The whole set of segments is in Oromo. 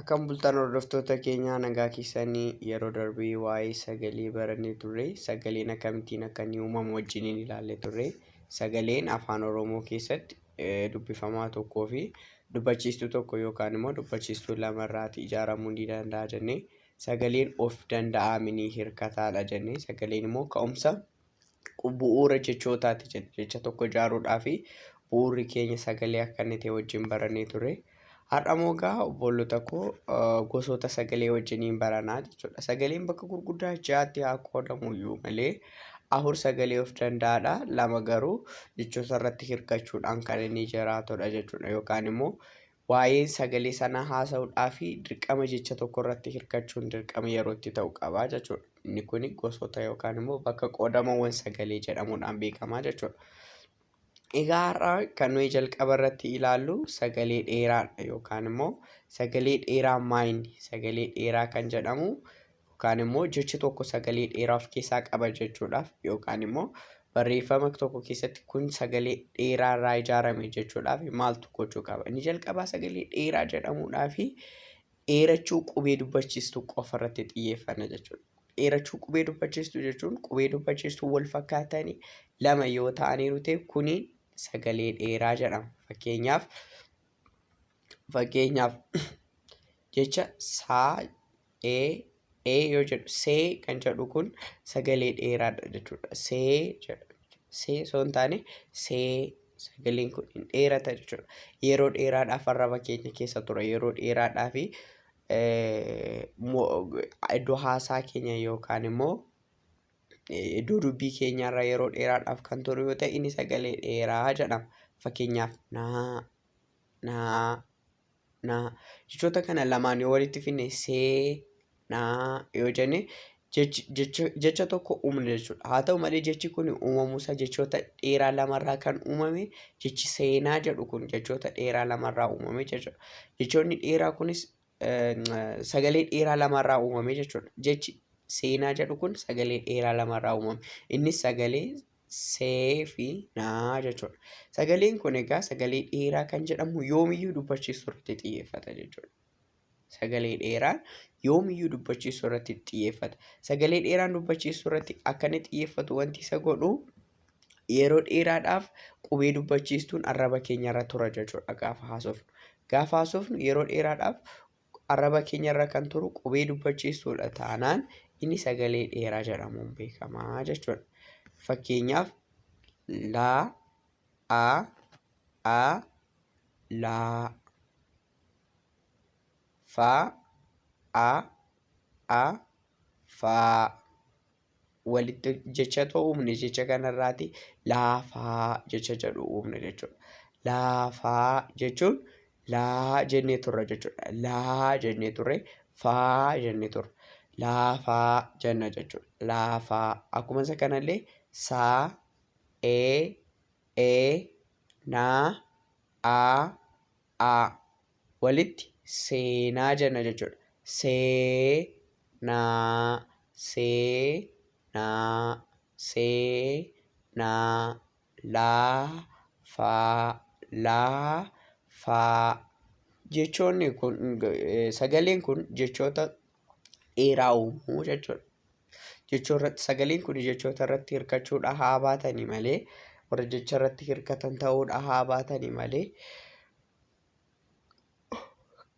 Akkam bultan hordoftoota keenyaa, nagaa keessanii? Yeroo darbee waa'ee sagalee barannee turre. Sagaleen akkamittiin akka inni uumamu wajjiniin ilaallee turre. Sagaleen Afaan Oromoo keessatti dubbifamaa tokkoo fi dubbachiistuu tokko yookaan immoo dubbachiistuu lamarraati ijaaramuu ni danda'a jennee, sagaleen of danda'aa hirkataadha jennee, sagaleen immoo ka'umsa bu'uura jechootaati jenne. Jecha tokko ijaaruudhaa fi bu'uurri keenya sagalee akka inni ta'e wajjin barannee turre. Har'a immoo egaa obboloota koo, gosoota sagalee wajjiniin baranaa jechuudha. Sagaleen bakka gurguddaa ja'atti haa qoodamu iyyuu malee, afur sagalee of danda'aadha. Lama garuu jechoota irratti hirkachuudhaan kan inni jiraatudha jechuudha. Yookaan immoo waa'een sagalee sanaa haasa'uudhaa fi dirqama jecha tokko irratti hirkachuun dirqama yeroo itti ta'u qaba jechuudha. Inni kun gosoota yookaan immoo bakka qoodamawwan sagalee jedhamuudhaan beekamaa jechuudha. Egaa har'a kan nuyi jalqaba irratti ilaallu sagalee dheeraadha, yookaan immoo sagalee dheeraa maayini? Sagalee dheeraa kan jedhamu yookaan immoo jechi tokko sagalee dheeraa of keessaa qaba jechuudhaaf, yookaan immoo barreeffama tokko keessatti kun sagalee dheeraa irraa ijaarame jechuudhaaf maaltu gochuu qaba? Inni jalqabaa sagalee dheeraa jedhamuudhaa fi dheerachuu qubee dubbachiistuu qofa irratti xiyyeeffanna jechuudha. Dheerachuu qubee dubbachiistuu jechuun qubee dubbachiistuu wal fakkaatanii lama yoo ta'aniiru ta'e, kuni sagalee dheeraa jedhama. Fakkeenyaaf jecha saa, ee, ee yoo jedhu, see kan jedhu kun sagalee dheeraadha jechuudha. See jedha. See osoo hin taane see, sagaleen kun hin dheerata jechuudha. Yeroo dheeraadhaaf arraba keenya keessa tura. Yeroo dheeraadhaaf iddoo haasaa keenya yookaan immoo iddoo dubbii keenyarra yeroo dheeraadhaaf kan turu yoo ta'e, inni sagalee dheeraa jedhama. Fakkeenyaaf naa, naa, naa. Jechoota kana lamaan yoo walitti finne, see, naa yoo jenne, jecha tokko uumna jechuudha. Haa ta'u malee, jechi kun uumamuusaa jechoota dheeraa lamarraa kan uumame, jechi seenaa jedhu kun jechoota dheeraa lamarraa uumame jechuudha. Jechoonni dheeraa kunis sagalee dheeraa lamarraa uumame jechuudha. Jechi seenaa jedhu kun sagalee dheeraa lamarraa uumame. Innis sagalee see fi naa jechuudha. Sagaleen kun egaa sagalee dheeraa kan jedhamu yoomiyyuu dubbachiisuu irratti xiyyeeffata jechuudha. Sagalee dheeraan yoomiyyuu dubbachiisuu irratti xiyyeeffata. Sagalee dheeraan dubbachiisuu irratti akka inni xiyyeeffatu wanti isa godhu, yeroo dheeraadhaaf qubee dubbachiistuun arraba keenyarra tura jechuudha gaafa haasofnu. Gaafa haasofnu yeroo dheeraadhaaf arraba keenyarra kan turu qubee dubbachiistuudha taanaan, inni sagalee dheeraa jedhamuun beekamaa jechuudha. Fakkeenyaaf laa, a, a, laa, fa, a, a, faa. Walitti jecha uumne, jecha kanarraati laafaa jecha jedhu uumne jechuudha. Laafaa jechuun laa jennee turre jechuudha. Laa jennee turre, faa jennee turre. Laafaa jenna jechuudha. Laafaa. Akkuma isa kanallee saa, ee, ee, naa, a, a. Walitti seenaa jenna jechuudha. See, naa, see, naa, see, naa, laa, faa, laa, faa. Jechoonni kun, sagaleen kun jechoota dheeraa uumuu jechuudha. Jechoota sagaleen kun jechoota irratti hirkachuudha haa baatanii malee, warra jecha irratti hirkatan ta'uudha haa baatanii malee,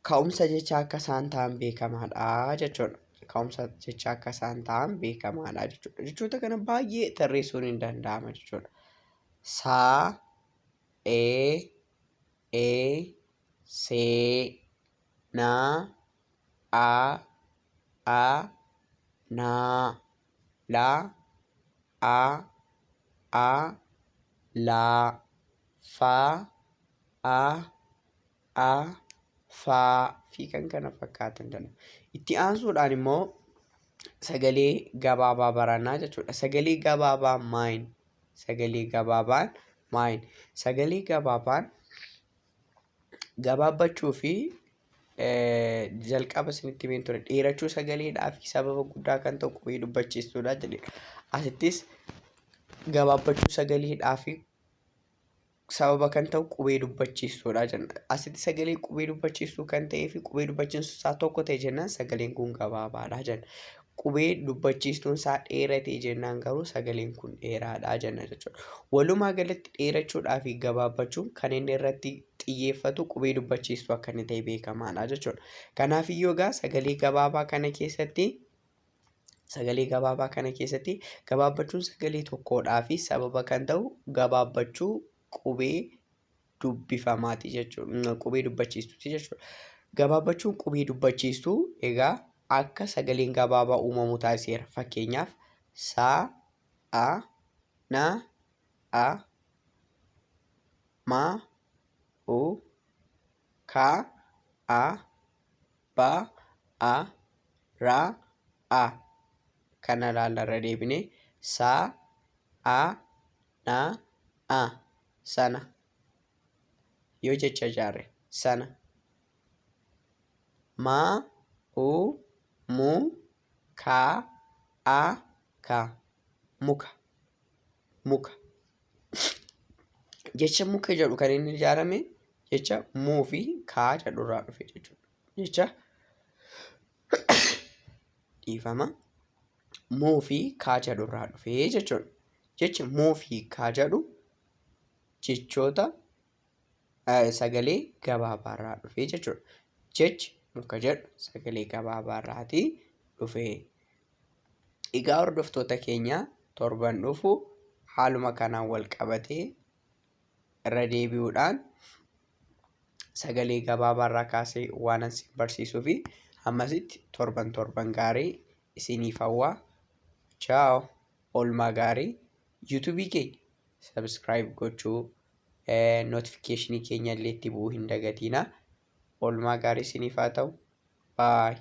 ka'umsa jecha akka isaan ta'an beekamaadha jechuudha. Ka'umsa jecha akka isaan ta'an beekamaadha jechuudha. Jechoota kana baay'ee tarreessuun hin danda'ama jechuudha. Saa, ee, ee, see, naa, a, a, naa, la, a, a, laa, fa, a, a, faa fi kan kana fakkaatan jedhama. Itti aansuudhaan immoo sagalee gabaabaa baranaa jechuudha. Sagalee gabaabaa maayin? Sagalee gabaabaan maayin? Sagalee gabaabaan gabaabbachuu fi jalqaba isinitti himeen ture, dheerachuu sagaleedhaa fi sababa guddaa kan ta'u qubee dubbachiistuudha jedhe. Asittis gabaabbachuu sagaleedhaa fi Sababa kan ta'u qubee dubbachiistuudha jenna. Asitti sagalee qubee dubbachiistuu kan ta'ee fi qubee dubbachiistuun isaa tokko ta'e jennaan sagaleen kun gabaabaadha jenna. Qubee dubbachiistuun isaa dheerate jennaan garuu sagaleen kun dheeraadha jenna jechuudha. Walumaa galatti dheerachuudhaa fi gabaabbachuun kan inni irratti xiyyeeffatu qubee dubbachiistuu akka inni ta'e beekamaadha jechuudha. Kanaafiyyuu egaa sagalee gabaabaa kana keessatti gabaabbachuun sagalee tokkoodhaa fi sababa kan ta'u gabaabbachuu qubee dubbifamaati jechuudha. Qubee dubbachiistuuti jechuudha. Gabaabbachuun qubee dubbachiistuu egaa akka sagaleen gabaabaa uumamu taasiseera. Fakkeenyaaf sa, a, na, a, ma, u, ka, a, ba, a, ra, a. Kana ilaalla irra deebinee sa, a, na, a sana yoo jecha ijaarre sana ma, u, mu, ka, a, ka muka muka. Jecha muka jedhu kan inni ijaarame jecha muu fi kaa jedhu irraa dhufe jechuudha. Jecha dhiifama muu fi kaa jedhu irraa dhufe jechuudha. Jechi muu fi kaa jedhu jechoota sagalee gabaabaa irraa dhufe jechuudha. Jechi muka jedhu sagalee gabaabaa irraatii dhufe. Egaa hordoftoota keenya torban dhufu haaluma kanaan wal qabatee irra deebi'uudhaan sagalee gabaabaa irraa kaasee waan isin barsiisuu fi hammasitti torban torban gaarii isiniif hawwaa. Chaaw! Oolmaa gaarii. Yuutuubii keenya subscribe gochuu, notifiikeeshinii keenya illee itti bu'uu hin dagatiina. Oolmaa gaarii isiniif haa ta'u. Baay!